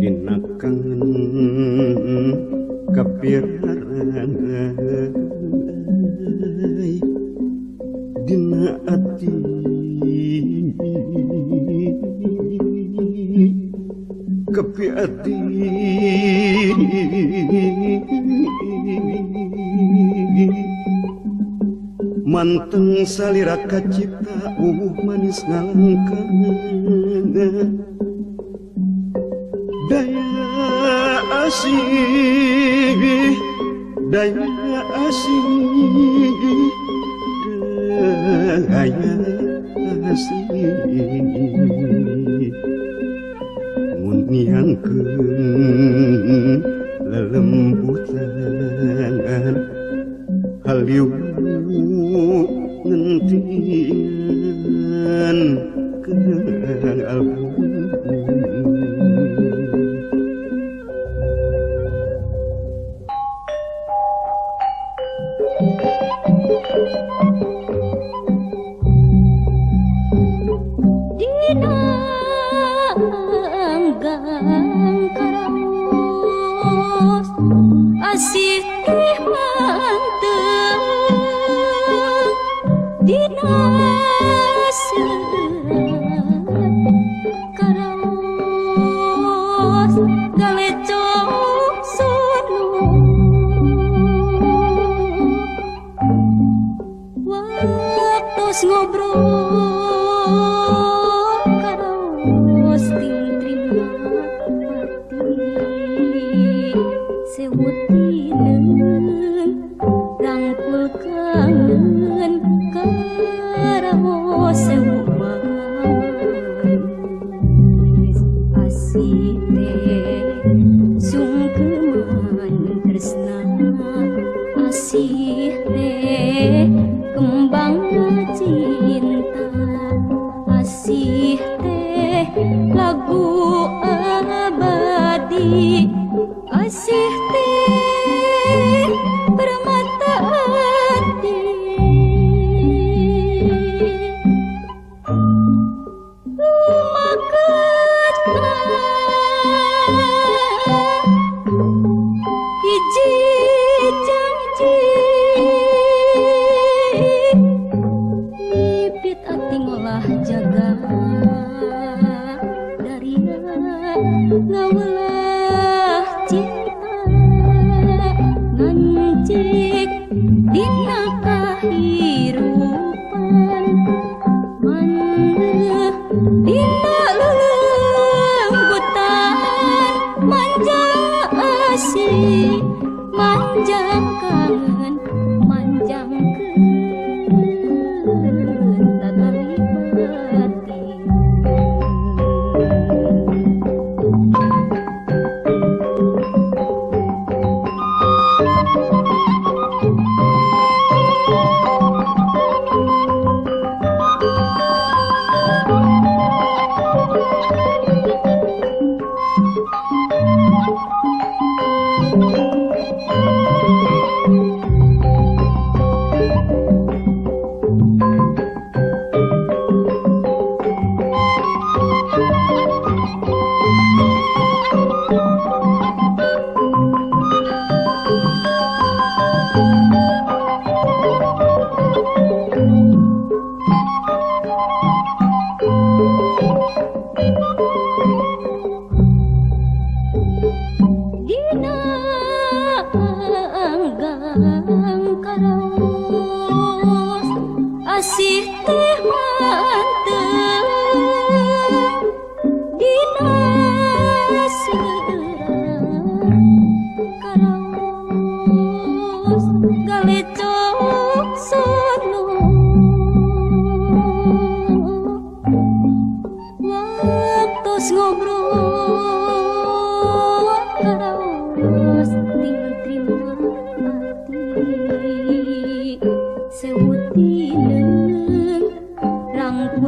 Dina kangen kapirarai dina ati kepi ati manteng salira kacipta wuwuh manis ngalangkang daya asih daya asih daya asih ngunniangkeun lelembutan haliu ngentingan kalbu. Dina anggang karaos asih teh manteng dina seurat karaos galecok sunu waktos ngobrol karaos ting trima ati sewutineun rangkul kangen karaos sewu manis asih teh sungkeman tresna asih teh kembang cinta asih teh lagu abadi asih teh permata hati lumaketna hiji janji mipit ati ngolah jaga daria ngawulah cinta ngancik dina kahirupan maneh dina lelenggutan manja asih manjang kangen manjang keun tagali batin. Dina anggang karaos asih teh manteng dina seurat karaos galecok sunu waktos ngobrol karaos ting trima ati sewutineun rangkul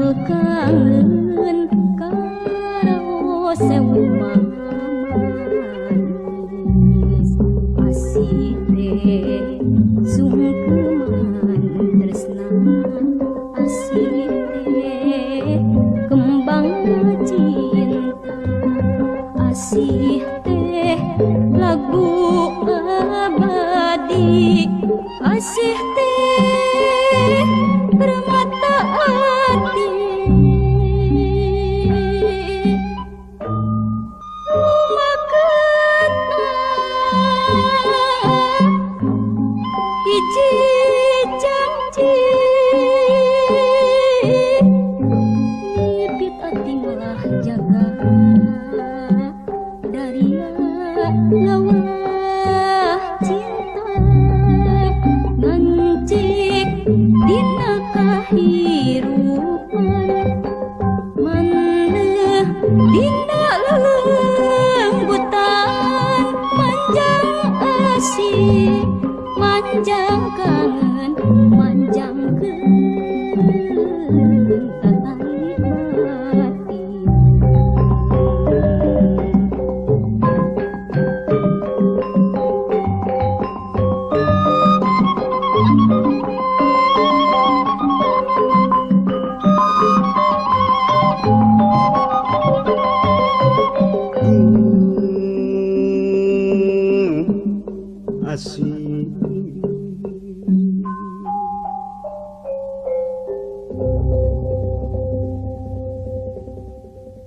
Asih teh lagu abadi, asih teh.